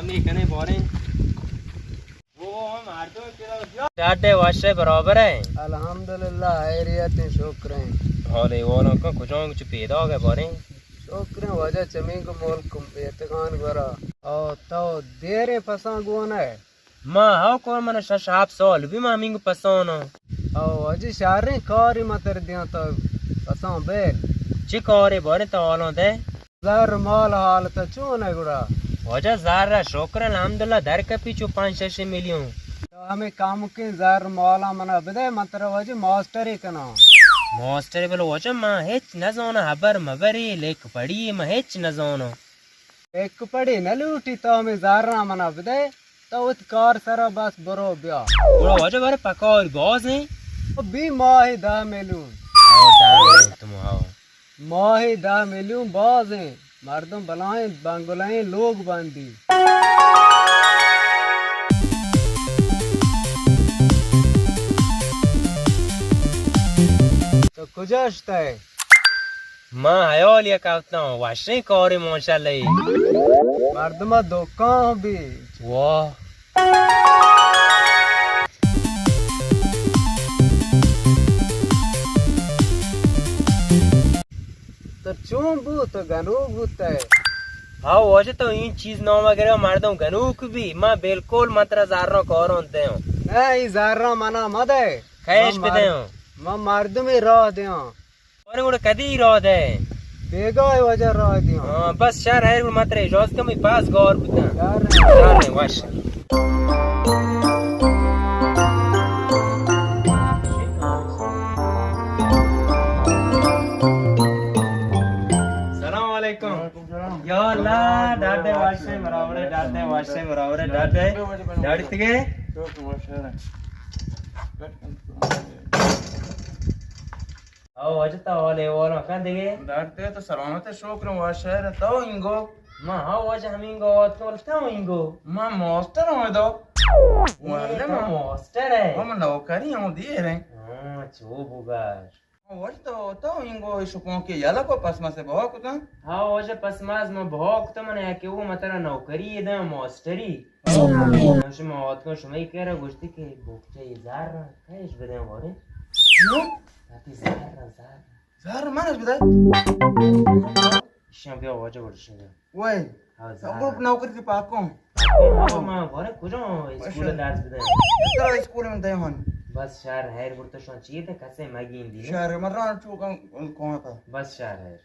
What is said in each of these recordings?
نہیں کنے باریں۔ ڈاڈے واشے برابر ہے۔ الحمدللہ، خیریت ہیں، شکر ہیں۔ حالے والا کا کجام کچھ پیدا گئے باریں؟ شکر ہیں، واجہ چمینگ ملک بیتگان گورا۔ او تو دیریں پساں گون ہے؟ ما ہاو کور من شش ہفت سال بی ما ہمینگ پسانو۔ او واجہ شاریں کاری ما تر دیاں تو پسان بے۔ چی کارے باریں تو حالاں دے؟ زر مال حالت چون ہے گڑا؟ واجہ زر شکر الحمدللہ در کپی چو پنچ شش میلیون۔ تو ہمیں کامکیں زر مالا منا بدے، من ترا واجہ ماسٹرے کناں۔ ماسٹرے بلو واجہ ما ہچ نزاناں، ہبر مبری، لیک پڑی ما ہچ نزاناں۔ لیک پڑی نہ لوٹی، تو ہمیں زراں منا بدے، تو وت کار سرا بس برو بیا۔ گڑا واجہ بارے پکار باز ہیں؟ بی ماہ دہ میلیون۔ ہاں، دہ میلیون تم ہاو۔ ماہے دہ میلیون باز ہیں، مردم بلائیں بنگلائیں لوگ بندی۔ تو کجا شتئے؟ ما حیال یک ہفتہ وشیں کارے ماشاءاللہ۔ مردم دکان بھی۔ واہ۔ تو چون بو؟ تو گنوک بوتئے؟ ہاں واجہ، تو این چیز نام گرے مردم گنوک بی، ما بالکل من ترا زراں کاران دیاں۔ نہ، ای زراں منا مدے۔ کیش بدیاں؟ من مردمی راہ دیاں۔ ارے گڑا کدی راہ دے؟ بیگاہ واجہ راہ دیاں۔ ہاں، بس شر ہے، گڑا من ترا اجازت کم، پاس گار بوتاں۔ شر ہے۔ شر ہے، وش۔ سلام علیکم۔ یا اللہ، ڈاڈے واشے برابر ہے، ڈاڈے واشے برابر ہے، ڈاڈے۔ ڈاڈی تگے؟ او واجہ، تو حال احوال کن دگے؟ داڑتے تو سلامت، شکر، وا شہر تو اینگو؟ ما ہاں واجہ ہمینگو، تو تو اینگو؟ ما ماسٹر ہوں دو۔ واللہ ما ماسٹر ہے۔ ما نوکری ہوں دیر ہیں۔ ہاں، چو بگاش۔ واجہ تو، تو اینگو شپوں کے یلا کو پس ما سے بہا کتا؟ ہاں واجہ، پس ماز ما بہا کتا، من ہے کہ وہ مترا نوکری دے ماسٹری۔ شما آتکن شما ای کرا گوشتی کہ بوکچہ ای زر کیش بدیں وارے۔ چیو؟ آتی زر، زر۔ زر من اش بدای؟ شما بیا واجہ، بڑ شما بیا۔ وای۔ ہاں، زر۔ گروپ نوکری کی پاکوں۔ پاکوں، ہاں، ما وارے کجا اسکول درس بدیں؟ ترا اسکول من دے ہن۔ بس شر ہیر، گڑ تو شما چیئے تے کسے مگین دی۔ شر مران چوکاں کون تا۔ بس شر ہیر۔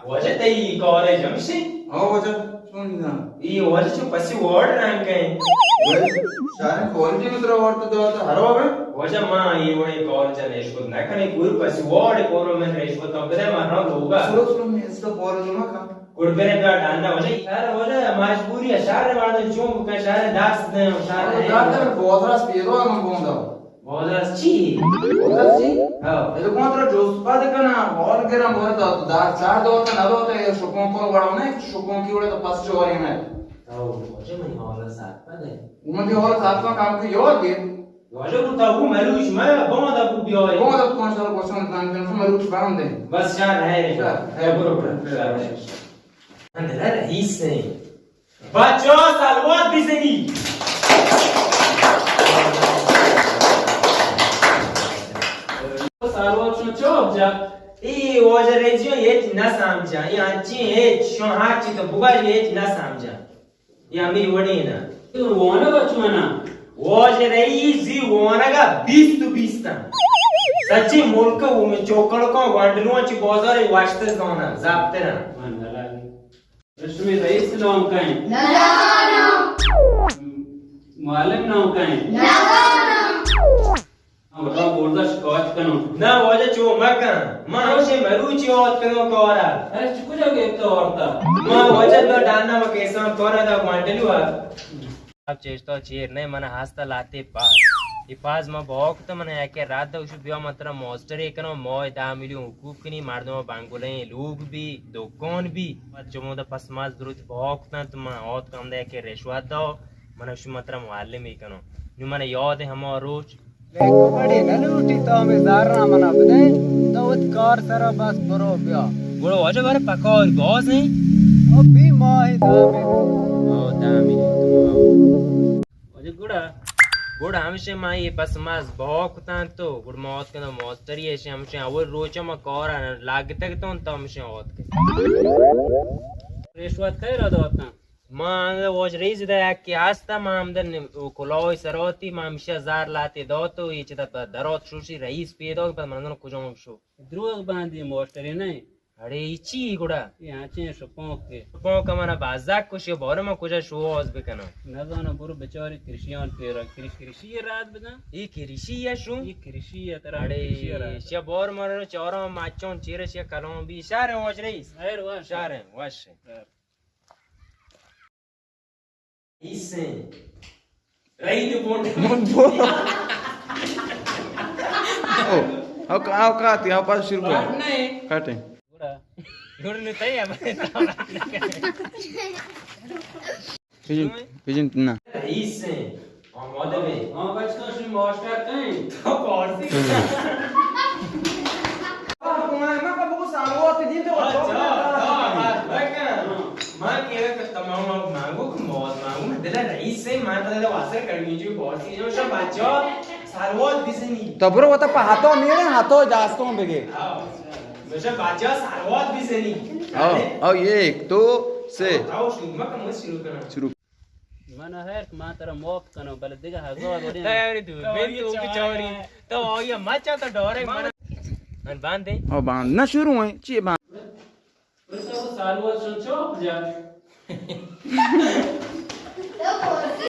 واجہ تئی کالج ہمشی؟ ہاں واجہ، چون نہ؟ ای واجہ چو پسی وارڈ رنگ کئے۔ شاریں کالج میں ترا وارڈ تو داتا ہر وقت؟ واجہ ما ای وڑے کالج نیش کت نہ کنے، کوئی پسی وارڈ کورو من ریش کت بدے ما را لوگا۔ سلو سلو میں اس کا کالج میں کا۔ گڑ برے بیا ڈانڈا واجہ۔ شہر واجہ مجبوری ہے، شہر مردم چون بکن، شہر دست دیں، شہر دست دیں۔ بازار اس پیدو ہم بوندا۔ بازار اس چی؟ بازار چی؟ ہاں۔ اے تو کون ترا جوست پاد کنا، حال گرم بہت دات، دار چار دوتا نہ دوتا، یہ شکون کون وڑا نہیں، شکون کی وڑا تو پس چوری نہیں۔ تو واجہ منی حال سات پد ہے۔ من دی حال سات کا کام کی یاد گے۔ واجہ گڑا تو مروچ میں باندا کو بیائے۔ باندا تو کون سال گوشن دان کن، مروچ باندا۔ بس شر ہے۔ شر ہے۔ برو، برو، برو۔ شر ہے۔ اندر رئیس نے۔ بچا سلوات بزنی۔ سلوات شو چوب جا۔ ای واجہ رئیس جو ہیچ نہ سمجھا۔ ای انچی ہیچ، شو ہر چی تو بگا ہیچ نہ سمجھا۔ یا ہمے وڑیں نا۔ تو وانگ ء چون ء؟ واجہ رئیس زی وانگ ء بیست و بیست ء۔ سچیں ملک ء چوکڑکاں گونڈلواں چہ بازار ء وشتر زاناں، زبتر ء۔ من نہ لگی۔ شمے رئیس نام کئے؟ نہ زاناں۔ معلم نام کئے؟ نہ زاناں۔ ہم را برزا شکایت کنوں۔ نہ واجہ چو مکن۔ من ہمشے مروچی آتکگاں کارا۔ ارے چہ کجا گپتا آورتا؟ من واجہ دا ڈانا و کیسان کارا دا گوانڈلو ء۔ اب چیشتا چیر نہ، من ہستا لاتے پاس۔ ای پاس من بہا کتا، من یکے رد دا، گوشو بیا من ترا ماسٹرے کنوں، ماہ دہ میلیون حقوق کنی، مردم بنگلیں لوگ بی، دکان بی۔ بعد چمودا پس ماز دروت بہا کتن تو من آتکم دا یکے رشوت دا۔ من شما ترا معلم ای کنو. نو من یاد ہما روچ. لیکو بڑے نہ لوٹی تو ہمیں زارا منا بدے. تو وت کار سرا بس برو بیا. گڑا واجہ بارے پکار باز ہیں. او بی ماہ دامے. او دامے. واجہ گڑا. گڑا ہمشے ما یہ پس ماز بہا کتان تو گڑ موت کنا موستری ایشے ہمشے اول روچ ما کارا لاگتگ تو تو ہمشے آت کے. رشوت کئی را داتاں؟ ما انگہ واجہ رئیس ادا یکے ہستا، ما ہمدا کلاہ سر آتی، ما ہمشیا زار لاتے دات و اے چدا پہ در آت شوشی رئیس پیداک، پہ من نزاناں کجام شو. دروغ باندی موشتری نہ. اڑے اے چی گڑا؟ اے ہنچیں شپانک کے. شپانک منا بازاک کشی بارے ما کجا شو آز بکناں. نزاناں برو بچاری کرشیان پیرا، کرش کرشی رات بداں. اے کرشی یا شو؟ اے کرشی یا ترا اڑے کرشی رات. شیا بار مارو چارا مچون چیرے شیا کلام بی. شہر واجہ رئیس. خیر واش. شہر واش. خیر. رئیس ایں. رئیس بونڈ. بونڈ بو. او، او کا، او کا تی، او پاس شروع کر. کاٹے. گڑا. گڑا نے تئی ہے. پیجن، پیجن نہ. رئیس ایں. آمادہ بے. ہاں، بچ تو شی ماسٹر کہیں. تو پارسی. ما، ما کا بگو سالوات دی تو. اچھا، ہاں، ہاں، ہاں. ما کہہ رہا کہ تمام مانگو کہ موت مانگو، دل رئیس سے، ما پتہ دل واسر کرمی جو پارسی جو شب بچا سالوات بزنی. تو برو وتا پہ ہتو میرے، ہتو جاستوں بگے. ہاں. مجھے بچا سالوات بزنی. ہاں، ہاں، ایک، دو، سے. ہاں، شروع، ما کم شروع کرنا. شروع. من ہر کہ ما ترا معاف کنو، بلے دگہ ہزار وڑیں. تو یار تو، تو من تو بیچارہ. تو آیا مچا تو ڈورے من. من باندے. او باند. نہ شروع ہیں، چی باند؟ تو سالوات شن چوپ جا.